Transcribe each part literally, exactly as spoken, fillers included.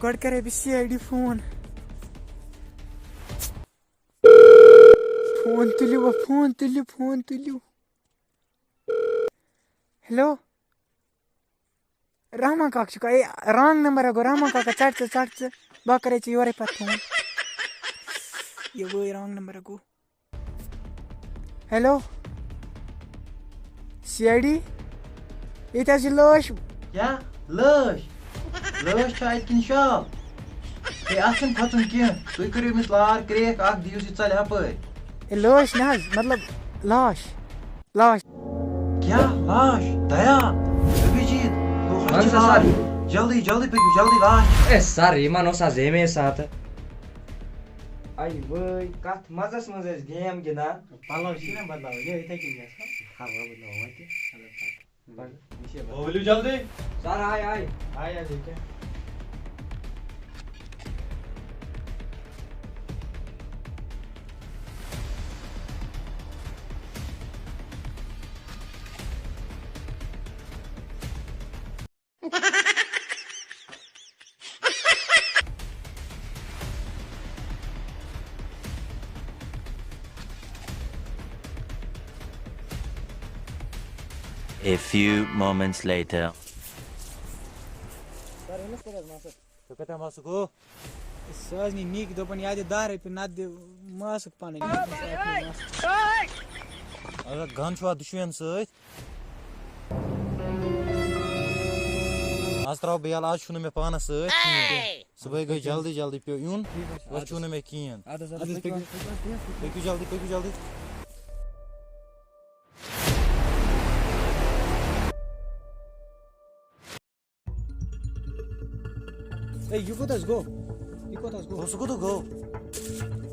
گۄڈٕ کَرے بہٕ C I D phone. Phone تُلِو وۄنۍ، فون تُلِو، فون تُلِو۔ ہیلو، رحمان کاک چھُکھا؟ اے، رانگ نمبر ہا گوٚو، رحمان کاکا، ژَٹ ژٕ، ژَٹ ژٕ۔ بہٕ ہا کَرے ژےٚ یورَے پَتہٕ فون۔ یہِ وٲے، رانگ نمبر ہا گوٚو۔ ہیلو، سی آی ڈی، ییٚتہِ حظ چھِ لٲش۔ کیٛاہ؟ لٲش؟ لٲش چھا اَتہِ کِنہٕ شال؟ ہے، اَتھ چھُنہٕ کھۄژُن کینٛہہ۔ تُہۍ کٔرِو أمِس لار کرٛیک اَکھ، دِیِو یہِ ژَلہِ ہَپٲرۍ۔ ہے، لٲش نہ حظ، مطلب لاش، لاش۔ کیٛاہ لاش؟ دیا، ابھیجیت، ہُہ وَن حظ چھِ سا لاش۔ سَر۔ جلدی، جلدی پٔکِو، جلدی لاش۔ اے سَر، یِمَن اوس آز ییٚمے ساتہٕ۔ اَے وٲے، کَتھ مَزَس منٛز ٲسۍ گیم گِنٛدان۔ پَلو چھِنہ بدلاوٕنۍ، یہِ یِتھَے کٔنۍ گژھِ۔ ہاں، وۄنۍ بدلاوو وۄنۍ تہِ۔ ؤلِو جلدی۔ سَر، آے، آے۔ آے حظ ییٚکیٛاہ۔ A few moments later. سَر، أمِس کوٚت حظ مَسُک؟ ژےٚ کَتہِ مَسُک گوٚو؟ سُہ حظ نی نِکۍ، دوٚپُن، "یا دِ دَہ رۄپیہِ، نَتہٕ دِ ماسٕک پَنٕنۍ۔" اَگر گَن چھُوا دُشمَن سۭتۍ؟ آز ترٛاوٕ بہٕ یَلہٕ، آز چھُنہٕ مےٚ پانَس سۭتۍ کِہیٖنۍ۔ صُبحٲے گٔے جلدی جلدی پیوٚو یُن، وۄنۍ چھُنہٕ مےٚ کِہیٖنۍ۔ اَدٕ حظ، اَدٕ حظ، پٔکِو، پٔکِو۔ پٔکِو جلدی، پٔکِو جلدی۔ اے، یہِ کوٚت حظ گوٚو؟ یہِ کوٚت حظ گوٚو؟ ہُہ سُہ کوٚت گوٚو؟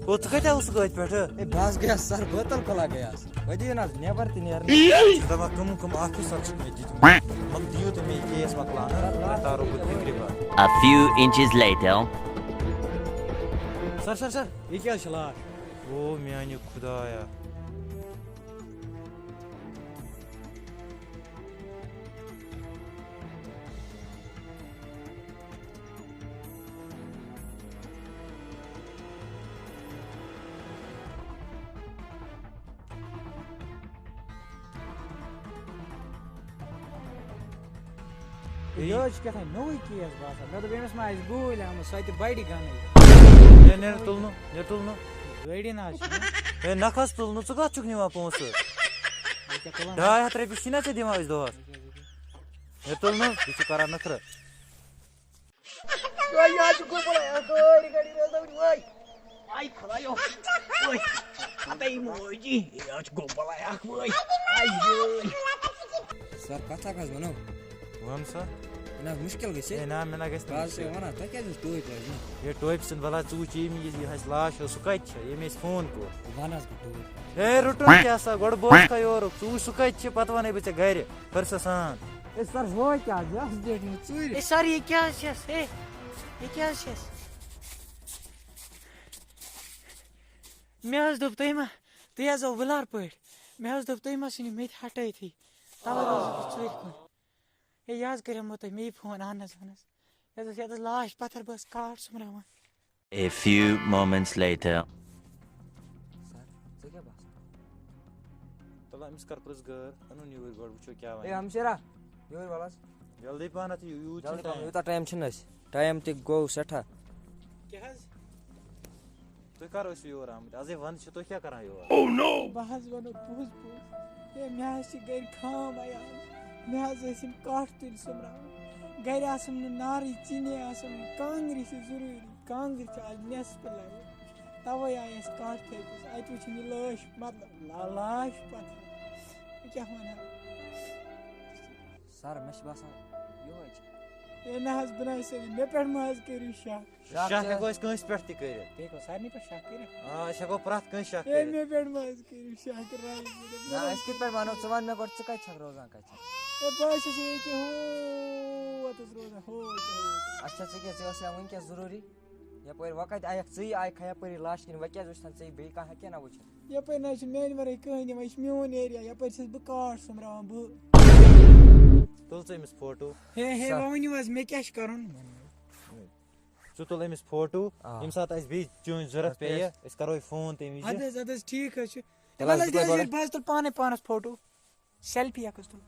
ہُہ ژٕ کَتہِ اوسُکھ أتھۍ پٮ۪ٹھٕ؟ اے، بہٕ حظ گٔیاس سَر، بٲتَل کھُلا گٔیاس۔ وۄنۍ دِیِو نہ حظ نٮ۪بَر تہِ نیرنہٕ۔ ژٕ دَپان کٕم کٕم آفِسَر چھِکھ مےٚ دِتمٕتۍ؟ مطلب، دِیِو تُہۍ مےٚ یہِ کیس مۄکلاونہٕ، مےٚ تارو بہٕ فِکرِ بَر۔ A few inches later. سَر، سَر، سَر، یہِ کیٛاہ حظ چھِ لاش؟ او میٛانہِ خۄدایا۔ یہِ حظ چھُ کیٛاہ تام نوٚوُے کیس باسان۔ مےٚ دوٚپ، أمِس ما آسہِ گوٗلۍ آمٕژ، سۄ تہِ بَڑِ گَنٕے۔ ہے، نیر تُلنہٕ، نیر تُلنہٕ۔ گٲڑی نہ حظ چھِ۔ ہے، نَکھَس تُلنہٕ، ژٕ کَتھ چھُکھ نِوان پونٛسہٕ؟ یہِ کیٛاہ تُلان؟ ڈاے ہَتھ رۄپیہِ چھِنہ ژےٚ دِوان أسۍ دۄہَس؟ یہِ کیٛاہ، یہِ کیٛاہ؟ ہے، تُلنہٕ، یہِ چھُ کَران نٔخرٕ۔ وای، یہِ حظ چھُ گوٚبُل، ہے، گٲڑۍ، گٲڑۍ، گٲڑۍ، وای۔ آے خۄدایو، وای، ہتَے موجی، یہِ حظ چھُ گوٚبُل، ہے، اکھ وٲے۔ آے وٲے۔ سر، کتھ اکھ حظ ونو۔ وَن سا۔ یہِ نہ حظ مُشکِل گژھِ۔ ہے، نہ، مےٚ نہ گژھِ نہٕ بہٕ حظ چھُسے مُشکِل۔ ونان، تۄہہِ کیٛازِ حظ ٹوپۍ لٲج مٕژ؟ ہے، ٹوپہِ سۭتۍ بلاے، ژٕ وٕچھ ییٚمۍ یہِ، یہِ حظ لاش اوس، سُہ کتہِ چھُ؟ ییٚمۍ اَسہِ فون کوٚر۔ وَن حظ بہٕ ٹوپۍ۔ ہے، رُٹُن کیٛاہ سا، گۄڈٕ بوز کھا یورُک، ژٕ وٕچھ سُہ کتہِ چھُ، پتہٕ وَنے بہٕ ژےٚ گرِ۔ پھر سا سان۔ اے سر، ہُہ کیٛاہ حظ، یہِ حظ چھِ بیٹھمٕژ ژوٗرِ۔ اے سر، یہِ کیٛاہ حظ چھَس؟ اے، یہِ کیٛاہ حظ چھَس؟ مےٚ حظ دوٚپ، تُہۍ ما، تُہۍ حظ آو وُلار پٲٹھۍ۔ مےٚ حظ دوٚپ، تُہۍ ما ژھٕنِو مےٚ تہِ ہٹٲیتھٕے۔ تَوَے گوٚوس بہٕ ژوٗرِ کُن۔ اے، یہِ حظ کَریومو تۄہہِ مے فون، اہن حظ، اہن حظ۔ یَتھ حظ، یَتھ حظ لاش پَتھر، بہٕ حظ کاٹھ سوٚمبراوان۔ A few moments later. سر، ژےٚ کیٛاہ باسان؟ تَلہٕ أمِس کر پرٛژھ گٲر، اَنُن یوٗرۍ گۄڈٕ وٕچھو کیٛاہ وَنہِ۔ اے ہمشیرا، یوٗرۍ وَل حظ۔ جلدی پَہنَتھ، یوٗ-، یوٗت جلدی چھُنہٕ پَہن، ٹایم۔ یوٗتاہ ٹایم چھُنہٕ اَسہِ۔ ٹایم تہِ گوٚو سٮ۪ٹھاہ۔ کیٛاہ حظ؟ تُہۍ کر ٲسِو یور آمٕتۍ؟ اَزَے وَندٕ چھِ، تُہۍ کیٛاہ کران یور؟ Oh no! بہٕ حظ وَنو پوٚز پوٚز۔ ہے، مےٚ حظ چھِ گَرِ خام عیال۔ مےٚ حظ ٲسۍ یِم کاٹھ تُلۍ سوٚمبراوان۔ گَرِ آسَم نہٕ نارٕے، ژِنہِ آسَم نہٕ، کانٛگرِ چھِ ضروٗری۔ کانٛگٕر چھِ آز نٮ۪صٕف لَرِ۔ تَوَے آیہِ اَسہِ کَٹھ تھٔپِس۔ اَتہِ وٕچھِن یہِ لٲش، مطلب، لا-، لاش پَتہٕ۔ بہٕ کیٛاہ وَنہٕ ہا؟ سَر، مےٚ چھُ باسان، یِہوٚے چھُ۔ ہے نہ حظ، بہٕ نہ حظ سٲری، مےٚ پٮ۪ٹھ مہ حظ کٔرِو شک۔ شک شک چھِ ہٮ۪کو أسۍ کٲنٛسہِ پٮ۪ٹھ تہِ کٔرِتھ۔ بیٚیہِ ہٮ۪کو سارنٕے پٮ۪ٹھ شک کٔرِتھ۔ آ، أسۍ ہٮ۪کو پرٛٮ۪تھ کٲنٛسہِ شک ہے کٔرِتھ۔ مےٚ پٮ۪ٹھ مہ حظ کٔرِو شک، راے کٔرِو۔ نہ، أسۍ کِتھ پٲٹھۍ وَنو؟ ژٕ وَن مےٚ گۄڈٕ، ژٕ کَتہِ چھَکھ روزان، کَتہِ چھَکھ؟ ہے، بہٕ حظ چھُس ییٚتہِ ہوتَس روزان، ہوتہِ، ہوتہِ۔ اچھا، ژٕ کیٛاہ، ژےٚ ٲسیا وٕنکٮ۪س ضروٗری؟ یَپٲرۍ وۄنۍ کَتہِ آیَکھ ژٕے، آیہِ کھا یَپٲری لاش کِنۍ؟ وۄنۍ کیٛازِ وٕچھَن ژٕے؟ بیٚیہِ کانٛہہ ہٮ۪کہِ نا وٕچھِتھ؟ یَپٲرۍ نہ حظ چھِ میٛانہِ وَرٲے کٕہٕنۍ یِوان، یہِ چھِ میون ایریا، یَپٲرۍ چھَس بہٕ کاٹھ سوٚمبراوان بہٕ۔ تُل ژٕ أمِس فوٹو۔ ہے، ہے، سَر۔ وۄنۍ ؤنِو حظ، مےٚ کیٛاہ چھِ کَرُن؟ ژٕ تُل أمِس فوٹو، آ۔ ییٚمہِ ساتہٕ اَسہِ بیٚیہِ چٲنۍ ضوٚرَتھ اَدٕ پیٚیہِ، حظ۔ أسۍ کَرو یہِ فون تَمہِ وِزِ۔ اَدٕ حظ، اَدٕ حظ، ٹھیٖک حظ چھُ۔ تیٚلہِ حظ وَلہٕ حظ، بہٕ دِ حظ، گۄڈٕ بہٕ حظ تُلہٕ پانَے پانَس فوٹو۔ سیلفی اَکھ حظ تُل۔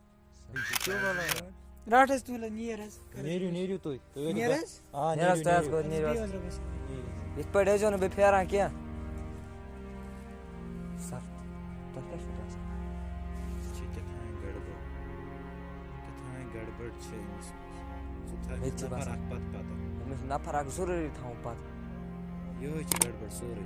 رَٹ حظ، تُل حظ، نیر حظ۔ کٔرِو نیر حظ۔ حظ، نیر حظ۔ آ، نیر حظ، نیٖرِو، تُہۍ حظ نیٖرِو۔ گوٚو، نیر حظ رۄبَس۔ نیٖرِو۔ یِتھ پٲٹھۍ ٲسۍزیو نہٕ بیٚیہِ پھیران کینٛہہ۔ سَر، تۄہہِ کیٛاہ چھُو باسان؟ یہِ چھِ کیٛاہ تام گڑبڑ۔ کیٛاہ تام گڑبڑ چھِ أمِس۔ ژٕ تھاو مےٚ تہِ چھِ نفر باسان۔ اَکھ پَتہٕ پَتہٕ۔ أمِس چھِ نفر اَکھ ضروٗری تھاوُن پَتہٕ۔ یِہوٚے چھِ گڑبڑ سورُے۔